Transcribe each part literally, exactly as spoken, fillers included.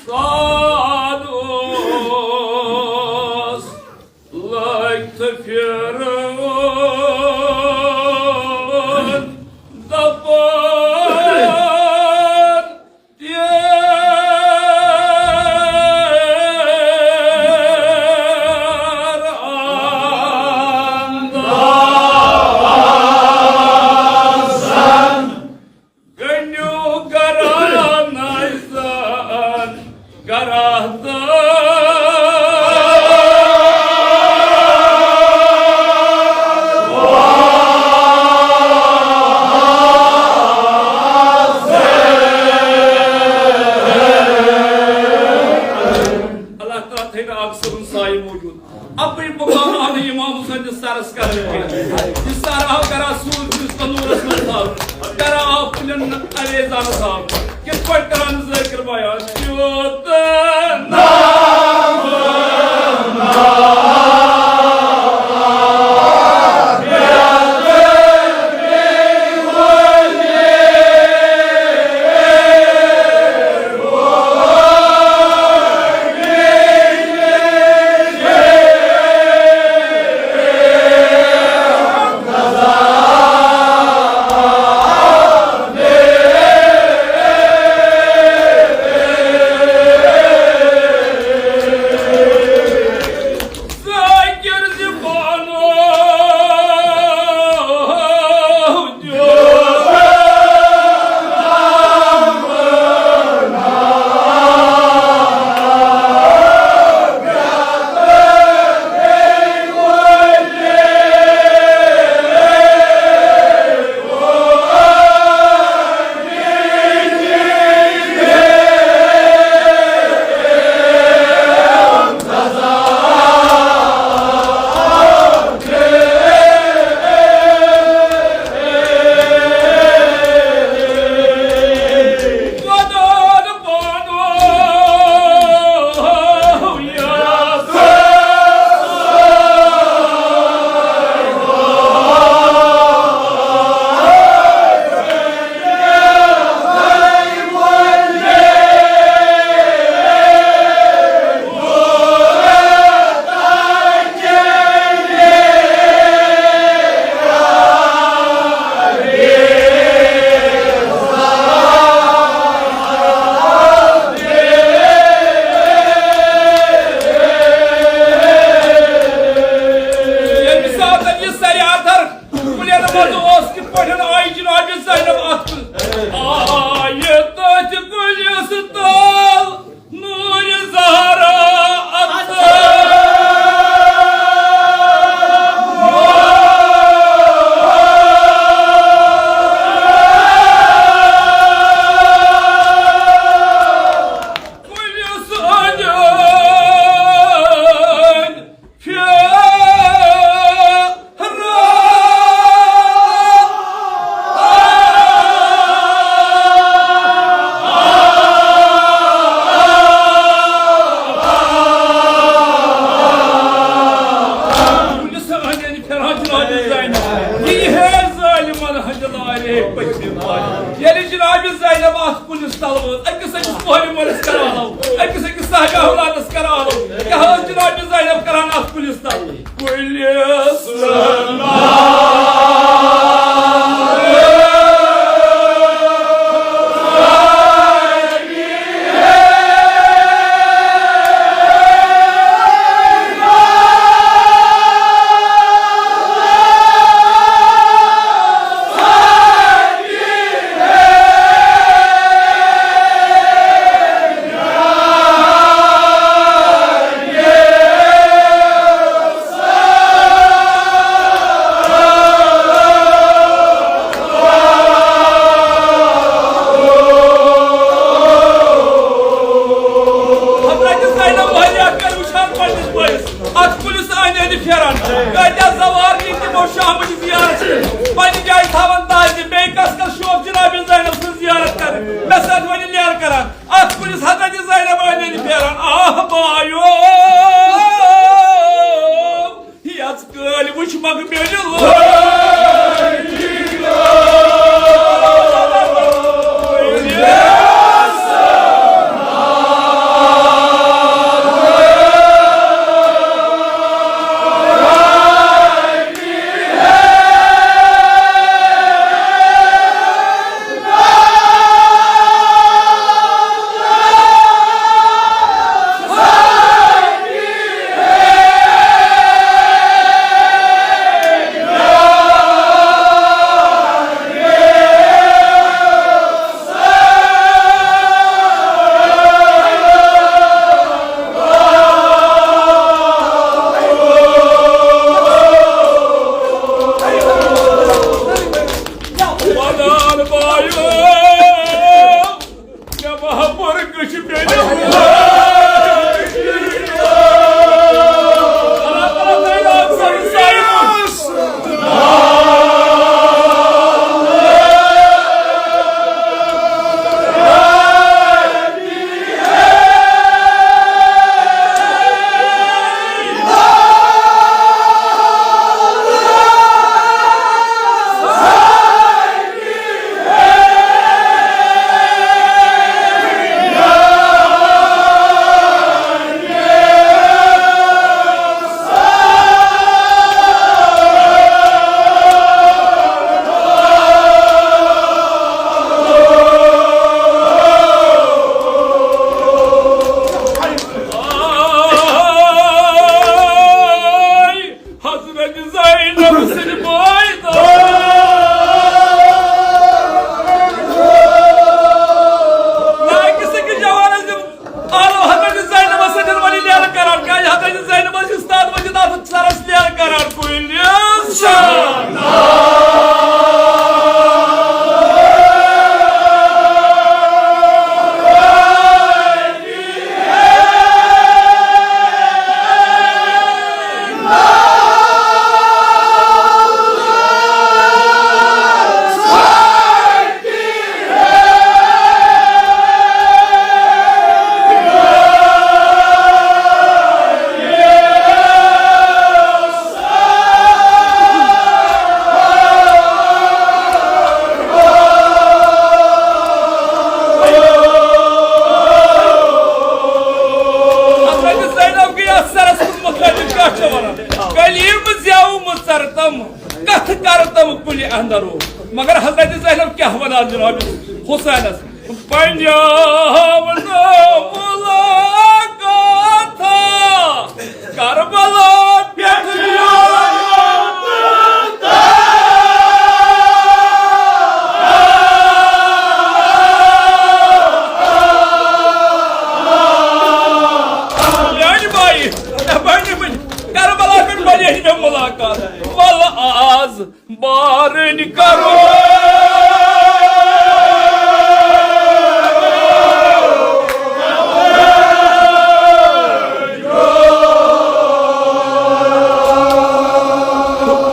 سعد اوس لٲگۍ تہٕ پھِرَوُن دَپان، تیر اندازن۔ گنیو گرا نایزن، گرا دن۔ اللہ تعالیٰ تھٲینو اکھ سُہ ہُنٛد سایہِ موٗجوٗد۔ اَپٲرۍ مُقام آو نہٕ اِمام حُسین سَرَس کَرنہٕ کینٛہہ۔ یہِ سَر آو گَرا سوٗزمِس تنوٗرَس منٛز تھاونہٕ، گَرا آو پُلٮ۪ن اَویزانَس آو۔ کِتھ پٲٹھۍ کَران ذٲکِر بیان؟ تیوٗت نام آلو حضرت زینب سۭتۍ وۄنۍ لیرٕ کران، کیٛازِ حضرت زینب ٲس استاد مجید آتھ سرس لیرٕ کران کُلِس۔ حضرت زینب گٔے اَتھ سرس کُن مُتعلِق کَتھ چھےٚ وَنان؟ کلیٖم زیومُت ژَرتم، کَتھٕ کَرتم کُلہِ اندرو۔ مگر حضرت زینب کیٛاہ وَنان جناب حسینس؟ بنیاو نہٕ مُلاقاتھا کربلا پٮ۪ٹھ۔ میانہِ بایہِ، مےٚ بنہِ وٕنہِ کربلا پٮ۪ٹھ بنے مےٚ مُلاقات۔ ول آز بارٕنۍ کرو۔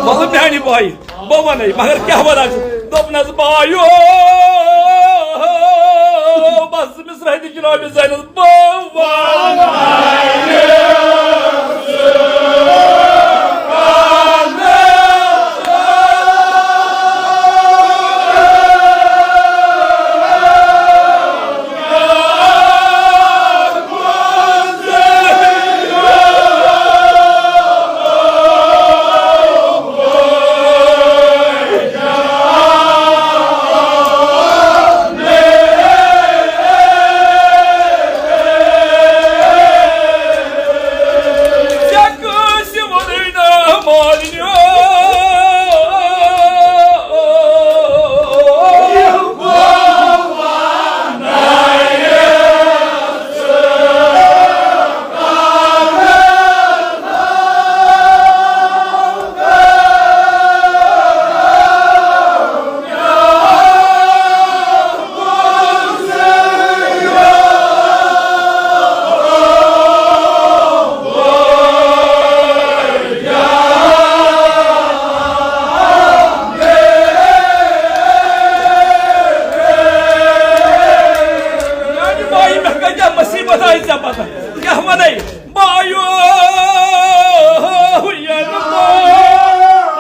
وَلہٕ میانہِ بایہِ، بہٕ وَنَے، مگر کیٛاہ وَنان چھُ؟ دوٚپنَس، بایو، بس مِصرا تہِ جناب زینس، بہٕ وَنَے۔ ژےٚ کٲنٛسہِ ووٚنُے نہٕ مالِنیو۔ میانہِ مایہِ، مےٚ کۭژاہ مُصیٖبت آیہِ ژےٚ پتہٕ، کیٛاہ وَنَے؟ بایو، ییٚلہِ بہٕ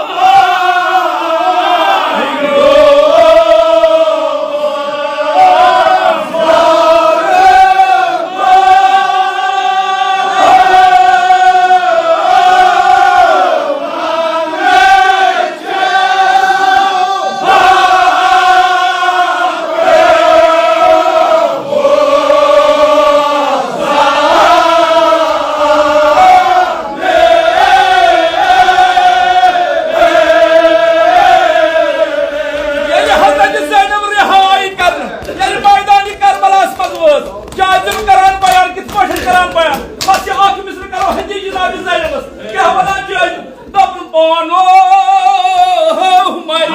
ییٚلہِ حضرت زینب رِہایی کرنہٕ، ییٚلہِ میدانِ کربلاہس منٛز وٲژ، جاذب کران بیان، کِتھ پٲٹھۍ کران بیان؟ بس یہِ اکھ مِصرٕ کرو حدیث جناب زینبس۔ کیٛاہ ونان چھِ أسۍ؟ دوٚپُن پانو مَرِ